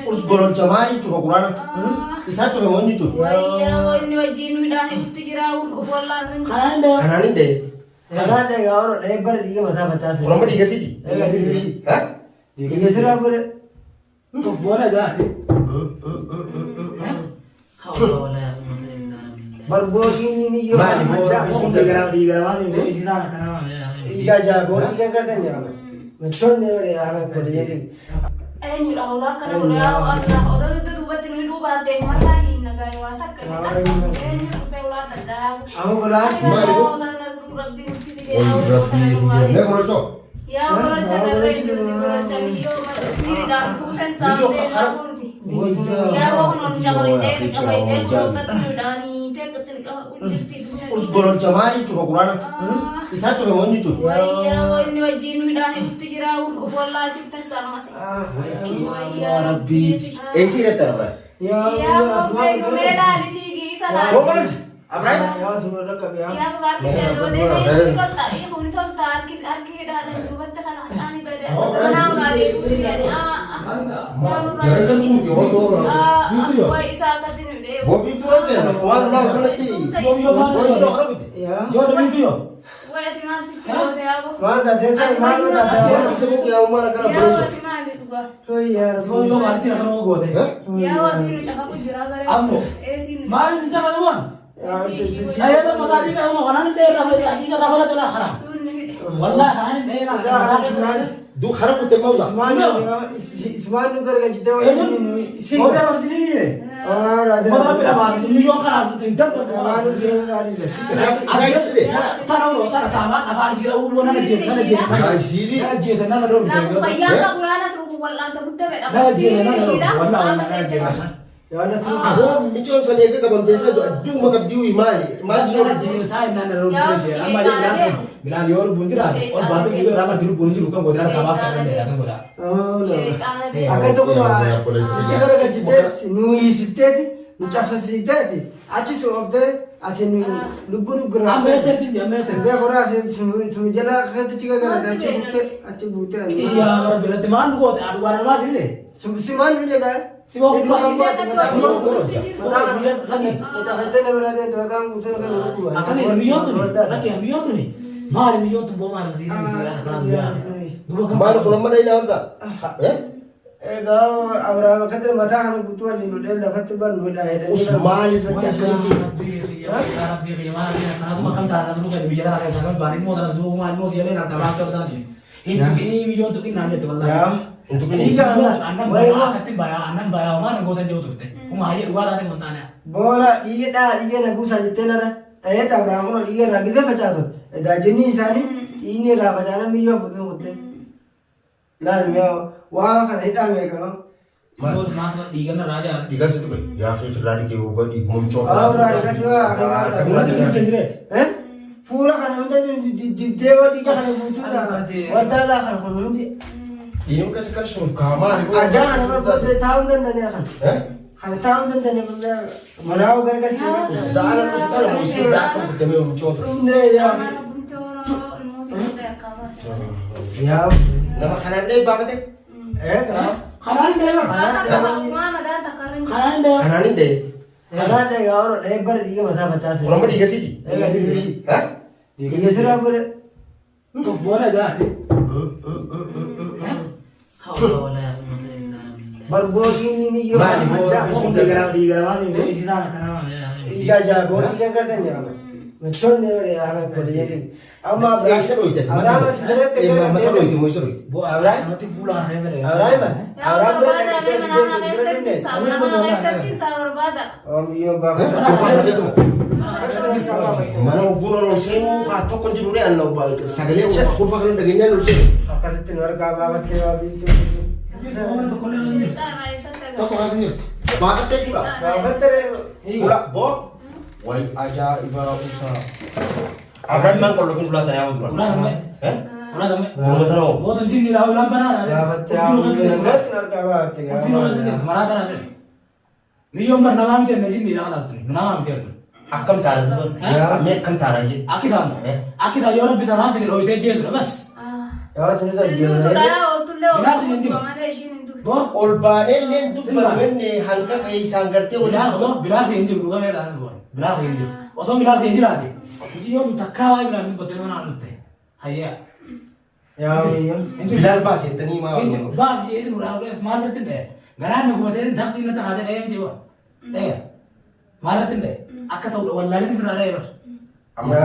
Us gololcha maaliif cufa quraana? Isaa cufe moo inni cufe? Kanaan dhahee. Kanaan hin dha'e. Kanaan dhahee yaa oro dhahee bara dhiiga mataa facaase. Kun amma dhiiga siiti? Egaa dhiiga ishii. Ha? Dhiiga siraa godhe. Booda gaadhe. Barbootiin ni yoo Maali boo? ajaa. Dhiiga ajaa boo dhiiga gartan jedhama. Machoonni bare haala godhe jedhe. Eenyudha hulaa akkana godhe yaa Allah odoo dugda duubatti nu hidhuu baattee mataa hin nagaa waa takka eenyu dhufee ulaa dhadhaa Amma godhaa. Maali boo? Rabbi nutti fidee Wayii rabbii. Mee gololchoo? Yaa golacha garree jirti golacha biyyoo siiriidhaan fuutan saamtee laafuuti. Yaa waan nu cabaitee nu cabaitee kunuuttatti nu dhaanii teekkatti nu cafa jirti. Us gololcha maaliif cufa quraana? Isaa cufe moo inni cufe? Wayyaa inni wajjin nu hidhaan itti jira of wallaalchiftan saammas. Yaa rabbii. Eessi hidhatta rabbi? Yaa Yaa kobbee nu mee laali fiigii isa Moo laali. gololcha? Abrahaam? Yaa suma dhaqqabe yaa. Yaa harkisee duubatti tolta kuni tolta harkis harki hidhaadhaan duubatti kana asaanii bade. Manaa ulaalee fuuti jedhanii. Jarri kun yoo ta'u. Way isaa akkatti nu deemu. Boobii turan deema. Waan ulaa kanatti. Boobii sun akkana miti. Yaa. Yoo dhamiitu yoo. Way ati maal sitti goote yaaboo? Maal taatee ta'e maal taatee? Boobii sabuu qiyyaamummaan akkana Yaa bareedu. ati maali dhugaa? Yaa Soo yoo maalti akkana goote. Yaa ati nu cafaqu jira garee. Ammo. Eesiin nu Maal si cafaqu waan? Rabbi. Ayyaana mataa dhiiga ammoo kanaan hin dheeraa dhiiga irraa falate laa karaa. Suun ni hidhe. Wallaahi kanaan hin dheeraa. Du kara kutte mauza. Ismaan nu gargaarchitee Eenyuun? Mootii amarsinii ni Mata rabbi dhabaas miliyyoon karaa sun hin dadhabu. Isaa isaa hidhe. Sana uloo sana taamaa afaan isii dha'uu nana jeesa nana jeesa Yaa isiiri. nana jeesa nana dhowru Laafu fayyaa qabu yaana suruku wal'aansa guddaa fedha. nana jeesa nana Siiriin dhowru ishiidha. wallaahi Qaama nana seete. jeesa. Aboo micoon san eega qabamtee isa duuma qabdii maali? Maal Nana soorati? jeesa nana dhowru jeesa amma jedhaan bilaan yoo lubbuun jiraate ol baatu biyyoo irraa marti lubbuun jiru kan godhaa qabaaf kan danda'e kan godhaa. Sheexaana deemu. Akka tokko itti garagalchitee nu hiisifteeti nu cabsisiiteeti achi sooftee asi nu lubbu nu gira. Amma eessatti amma eessatti. Bee koraa sunu jala akkasitti achi garagalche achi buutee achi buutee. Iyyaa bara biratti maal nu goote dhugaan namaa sillee. Si maal nu jedhaa? Si waa Akkami biyyoon tuni lakkee biyyoon tuni maali biyyoon tun boo maali masiitii masiitii akkana guyyaa duuba kan Maal kun amma dheeyna wanta? Eh? Egaa Abrahaam akkatti mataa kana guutuu waliin nu dhee lafatti barnu dha Us jedhanii. maal irratti akkamitti? Hin tuqini. Boola dhiiga dhaa dhiiga na buusaa jettee narra dhayeeta Abrahaam kunoo dhiiga irraa gizee facaasu. Daajinni isaanii dhiigni irraa facaana miyyoo fuutee kuttee. Laal mi'aawa waan kana hidhaa meeqama. Dhiigaa si tuqe. Yaa kee firraa dhiqee hubaa dhiiguma micoo. Abrahaam dhiqatti waa Fuula kana hunda dibdee yoo dhiiga kana guutuudha. Wardaa laa kana kun hundi. Dhiigni kan kan shuuf kaamaa. Ajaa kana barbaadee taa'uu hin dandeenye kana. Eh? Kana taa'uu hin dandeenye manaa gargalchee. Za'ala dhuftan moo ishee za'a akka guddamee micoo ture. Dhumnee yaa. Mana guntee ilmoota dhufee harkaa baase. Yaa. Nama kanaan dhee baafate? Eh gaa. Kanaan hin deeman. Waa takka uumaa madaan takka irra hin jiru. Kanaan hin deeman. Kanaan hin dhee. Kanaan dhahee yaa oro dhahee bara dhiiga mataa facaase. Kun amma dhiiga siiti? Egaa dhiiga ishii. Eh? Dhiiga siraa godhe. Booda gaadhe. Barbootiin miyyoo. Maali boo? Ajaa. Dhiiga ajaa boo dhiiga gartan jedhama. Machoonni bare haala godhe jedhe. Amma Abrahaam. Eessa dhoyte? Abrahaam as biratti Mata dhoyte moo eessa dhoyte? Abrahaam. Yaa Abrahaam bira barbaada dhaqxee mee si mana deemtu bira keessatti dhufne. mana keessatti isaa barbaada. Oomiyyoon baafata. Mana hogguun ol seenuu haa tokko hin jiru anna sagalee kurfa kana dhageenyaan ol seenu. Akkasitti nu harkaa baafattee waa biiftuu. Sheexaana eessatti agarra? Tokko kan jirtu. Baafattee jechuudha. Baafattee Ula boo. Way ajaa'ibaa usaa. Abrahaam maan qollofuun ulaa tanaa dura. Ulaa gamme. Eh? Ulaa gamme. Morma tana hoo. Mooton jinni laa ulaan banaa. Baafattee haa nu harkaa baafattee. Ulfiinoo keessa jirtu maraa tana seetu. Miyyoon bar namaa miti enne jinni laa taas tuni namaa miti ertu. Akkam taana duba. Mee akkam taana jee. Akki taamu. Akki taa yoo rabbi samaan fide dhooytee jeesudha bas. Yaa tunis Duutu ajjeefamee. dhayaa ooltullee Bilaal hin ooltuu jiru. malee ishiin hin duutu. Boo Ol baanee illee dubbannu inni hanga keessaan gartee Bilaal waliin. boo Bilaal hin jiru dhugaa meeqa taasisu boo Bilaal hin jiru. Osoo Bilaal hin jiraate mucayyoon takkaa waa'ee Bilaal dubbattee mana dhufte. Hayyaa. Yaa miyyoo. Hin jiru. Bilaal baasettanii maa Hin jiru. Baasii jedhu nurraa maal irratti hin dhaye. Garaan nu gubatee daqtii natti haatee dhayee miti boo. Dhaya. Maal irratti hin dhaye. Akka ta'u wallaaleetu birraa dhayee bara. Amma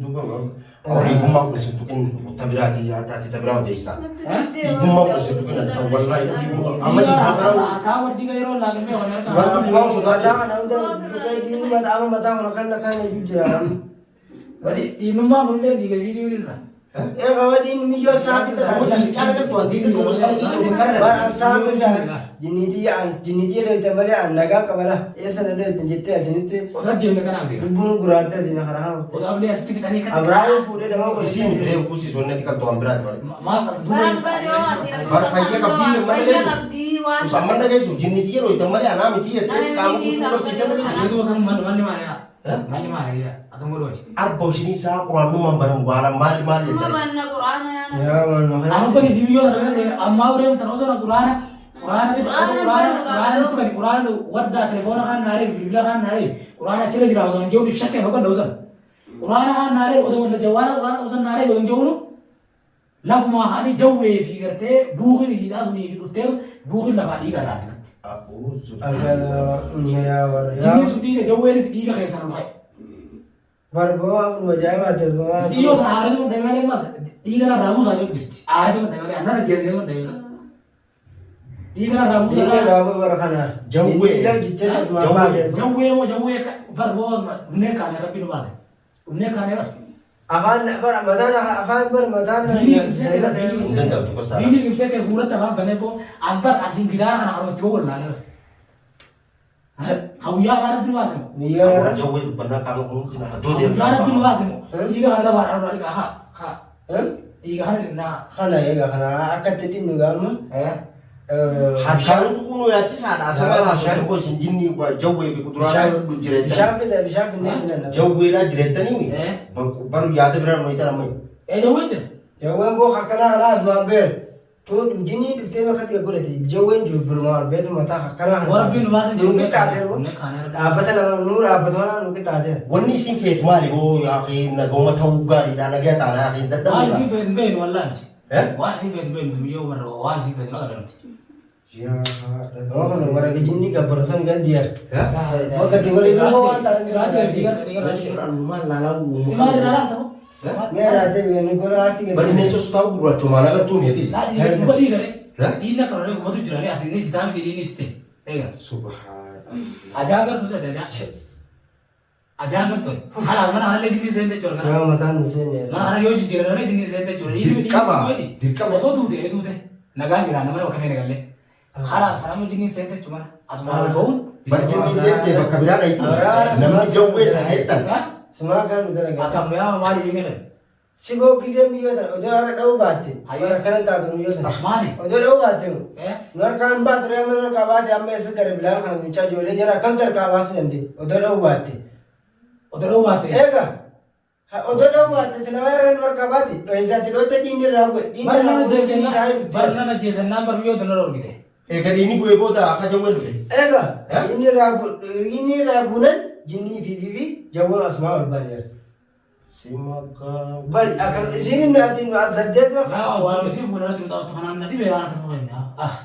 duuba dhiigummaa kunis tuqin ta biraati ati ta biraa odeessaa. Dhiigummaa kunis tuqin ta wallaahi dhiigummaa amma dhiigummaa kana Harkaa waddiga yeroo laaqamee waan harkaa. wanti dhugaa sodaa Mataa jira. kana hunda tuqee dhiigni mataa amma mataa kana kan kan iyyuu jira. Dhiignummaa kunillee dhiiga sii dhiibinsa. Ee qaba dhiigni miyyoo saafi ta'a. Sababii cincaa galtu wanti dhiigummaa sana cincaa kana Waan an saafi ta'a. Jinniitii an jinniitii dhoyte malee an nagaa qabala. Eessa na dhoyte jettee asinitti Odaa jeemne kanaaf diiga. lubbuun guraatte asina karaa harutte. Odaa bilee asitti fixanii kan. Abrahaam fuudhee dama godhe. Isii miti ree kuusi sonnatti qaltu waan biraati malee. Maal duuba Baraan baroo asiin Bara fayyaa qabdii amma fayyaa dhageessu. qabdii waan. Usamman dhageessu jinnitii yeroo itti malee anaa miti jettee qaama guutuu barsiisan dhageessu. Duuba kan manni maali yaa? Manni maali yaa? Akkam godhu wayi. Arba ishiin isaa quraannummaan baramu waan maali maali Amma jettanii. manna quraana yaana. Yaa waan Amma bani fi biyyoota kana ta'e ammaa uree tan osoo quraana quraana bita quraana quraana nutti bani quraana wardaa telefoona kan naaree bilbila kan naaree quraana achirra jira osoo hin jiru shakkee bakka dhawsan quraana kan naaree otoo wanta jawaana quraana osoo naaree osoo hin jiru lafuma haani jawwee fi gartee buuqin isiidhaa sunii fi dhuftee buuqin lafaa dhiiga irraa argatti. Yaa warra Jinni yaa sun dhiiga jawweenis dhiiga keessan ol ka'e. barboo afur ajaa'ibaa darbaa. Xiyyoo kana aaratu madda malee mas dhiiga irraa buusaa jiru jirti. Aaratu madda malee annana jeesee madda malee. Dhiiga irraa buusaa Dhiigni raawwee bara kana. Jawwee. Jettee asumaan baate. Jawwee moo jawwee barboo dhumnee kaane rabbi nu baase. Dhumnee kaane bar. Afaan bara mataan afaan bara mataan. Hin danda'u tokkos ta'a. Diinii ibsee kee fuulatti afaan banee koo ambar asiin gidaara kana harmatti hoo wallaale bar. Hawwiyyaa afaan rabbi nu baase moo. Miyyoo irra. Jawwee dubbannaa qaama kunuunsi na haddoo Hawwiyyaa rabbi nu deemu. baase moo. Dhiiga kana lafa har'a dhiiga haa haa. Dhiiga kana naa. Kana egaa kana akka itti dhimnu gaama. Harkaan tuquun yaachisaadha. Asama haasoo tokko isin jinni jawwee fi kuduraalee jireettanii. Bishaan fida bishaan finnee jiran. Jawweedhaa jireettanii baru yaada biraan nu hiitan ammayyu. Ee jawween jira. Jawween boo akkanaa kana asumaan beer. Tun jinni dhuftee akka ta'e godhate jawween jiru birumaa beetu mataa akkanaa kana. Warabbiin nu baase Nu qixxaatee Dhumnee kaane rabbi. dhaabbata lama nu dhaabbata mana nu qixxaatee. Wanni isin feetu maali boo yookiin nagoma ta'uu gaariidha nagaa taana yookiin Waan isin dadhabuudha. feetu beenu wallaahi miti. Eh? Waan isin feetu beenu biyyoo warra waan isin feetu laga miti. Nama kana warra jinni gabbaratan gandiya. Wakati wali rumah waan ta'an Maal laalaa Si maal irraa laalta moo? Mee raatee biyya gola aartii Bari bineensa sotaa gurraacha maal agartuu mi'eetis. Laa dhiiga guba dhiiga re. Eh? Dhiigni akka lolee gubatu jira re ati inni itti taa'ame dhiigni itti ta'e. Eega. Subhaanallah. Ajaa gartuu jedhe ajaa. Ajaa gartuu. Kalaas mana kanallee jinni seente jechuudha kana. Yaa mataan nu seene. Mana kana yoo jijjiiran jinni seente jechuudha. Dhiigni Dirqama. Dirqama. Osoo duute duute nagaan jira nama bakka feene gallee. Kalaas kanammoo jinni seente jechuudha mana. Asuma ol ba'uun. Bari jinni seente bakka biraa dhayitu. Namni jawwee ta'eettan. Sumaa kan nu dalagaa. Akkam yaa maali dhiigni ta'e? Si bokkisee miyyoo sana odoo har'a dha'uu baatte. Warra kanan taatu miyyoo sana. Maali? Odoo dha'uu baatte nu. Eh? Nu harkaan baatu ree amma nu harkaa baate amma eessa gara bilaan kana mucaa ijoollee jara akkamtu harkaa baasuu dandeenya odoo dha'uu baatte. Odoo dha'uu baatte. Egaa odoo dha'uu baatte sila warra nu harkaa baate dho'isaatti dho'icha dhiinni irraa bu'e dhiinni irraa Barnana bu'e dhiinni isaa jeesannaan dhufte. barnana jeesannaan barbiyyoo tana dhorgite. Egaa dhiinni bu'ee booda akka jawwee dhufe. Egaa dhiinni irraa dhiinni irraa buunan jinnii fi fi jawwee asumaa ol baaneera. Simagaa. Bal akkam isiin inni asiin as saddeet Yaa waan isin fuulduratti muxaa'u kanaan na dhibee waan ta'u fayyada. Ah.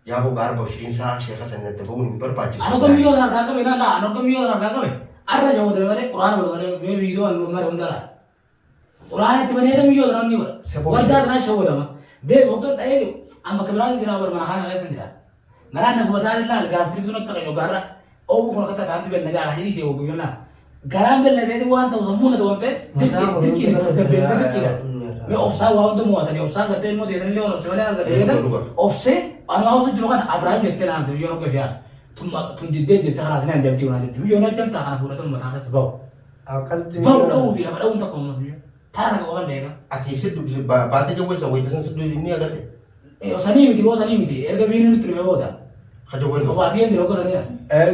Yaa boo gaarba isheen isaa sheeka sanatti ba'uun hin barbaachisu. Ano kamiyyoo kana harkaa qabe naa ano kamiyyoo kana harkaa qabe. Arra jawwate malee quraana godha malee mee viidiyoo an mare hunda laala. Quraana itti banee kamiyyoo kana ni godha. Waddaa kana shawwadama. Deebi hoggan dha'ee jiru amma kabiraan jira bar mana kana keessa jira. Garaan na gubataa ilaal gaazexii sun akka qabu garra oowwu kun akka ta'an bella jaala hidii ta'e oguyyoo naa. Garaan bella ta'e waan ta'u sammuu na ta'u ta'e dirqii tasgabbeessa dirqiidha. Mee obsaan waa hunda mo'atanii obsaan gartee immoo deetanii illee obsee malee argatee obsee anuma obsa jiru kana Abiraahim jettee naamte biyyoon hogga fiyaar. Tun diddee jettee karaa sinaan jamtii hunaa jette biyyoon hojjamtaa kana fuudhatan mataa keessa bahu. Akkasitti Bahu dha'uu fi lafa dha'uun tokko ammas biyyoon. Tara takka qofan beeka. Ati si baatee jawwee isa wayita san si inni agarte. Sanii miti boo sanii miti erga biirri nutti dhufe booda. Kajawween dhufu. Kophaa dhiyeen yeroo godhanii.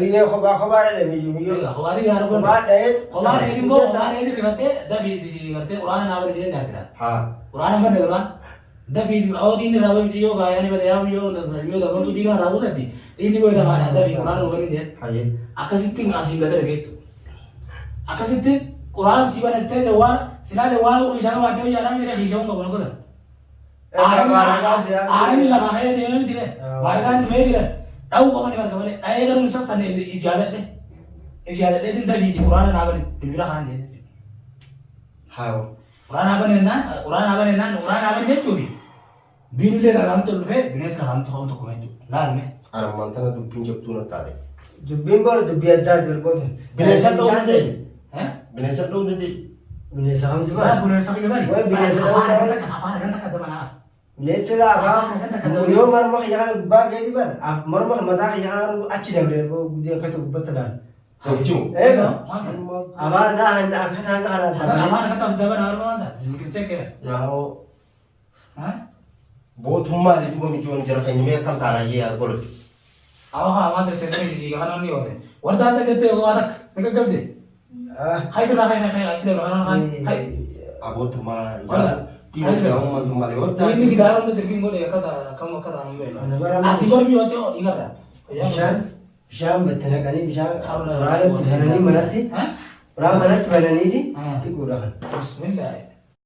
Biyyee kophaa kophaa dhadhe miyyoo. Kophaa dhiyeen yeroo Kophaa godhanii. dhahee. Kophaa dhiyeen immoo kophaa dhiyeen rifadhee dafii gartee quraana naa bane jedhee nyaatira. Haa. Quraana banne quraan dafii oodiin irraa bane yoo gaayaan bane yaa yoo yoo dabaltu dhiiga irraa buusatti dhiigni booda lafaadha dafii quraana bane jedhee. Hayyee. Akkasitti asiin gad argeettu. Akkasitti quraana si banattee jawwaara silaa jawwaara isaan waadde hojjaadhaan jedhee hiishamuun qabu na godhan. Aarani lama ka'ee deemee miti ree. Baarakaan dhufee jira. Dha'uu qofa ni marga malee dha'ee garuu isa sana if jaaladhe. If jaaladhee tin dafiiti quraana naa bani bilbila kaan jedhe. Haa. Quraana banennaan quraana banennaan quraana bani jechuufi. Biillee lamaantu dhufee bineensa lamaantu ka'uun tokko jechuudha. Laalme. Armaan tana dubbiin jabduu na taate. Dubbiin booda dubbii addaa darboota. Bineensa dha'uu dandeessu. Bineensa dha'uu dandeessu. Bineensa kamtu Waa bara? bineensa kiyya bari. Waa bineensa Afaan dha'uu akkan takka afaan akkan takka dabalaa. Bineensi laa afaan yoo morma kiyya kana gubbaa ga'ee bara morma mataa kiyya kana achi dabre gudee akkata gubbatti laala. Tokkichimu. Eega afaan naa akkata hanga kana dabalee. Afaan akkan takka dabalaa waan ta'a. Biqilchee kee. Yaa'oo. Bootummaa duuba mijoon jara keenya mee akkam taanaa yaa goloti. Awa haa waan ta'e seera dhiiga kana ni oole. Warda adda jettee waa takka ni gaggabde. Hay birraa hay hay hay achi dabra kana kan hay. Abootummaa Wala. dhiirota uummantu malee yoo Inni taate. gidaara hunda dirqiin godhe akka kam akka ta'an beeku. Asii gormi yoo ta'u dhiigarra. Bishaan bishaan itti naqanii bishaan waraanatti bananii manatti waraana manatti bananiiti dhiquudha kan. Bismillah.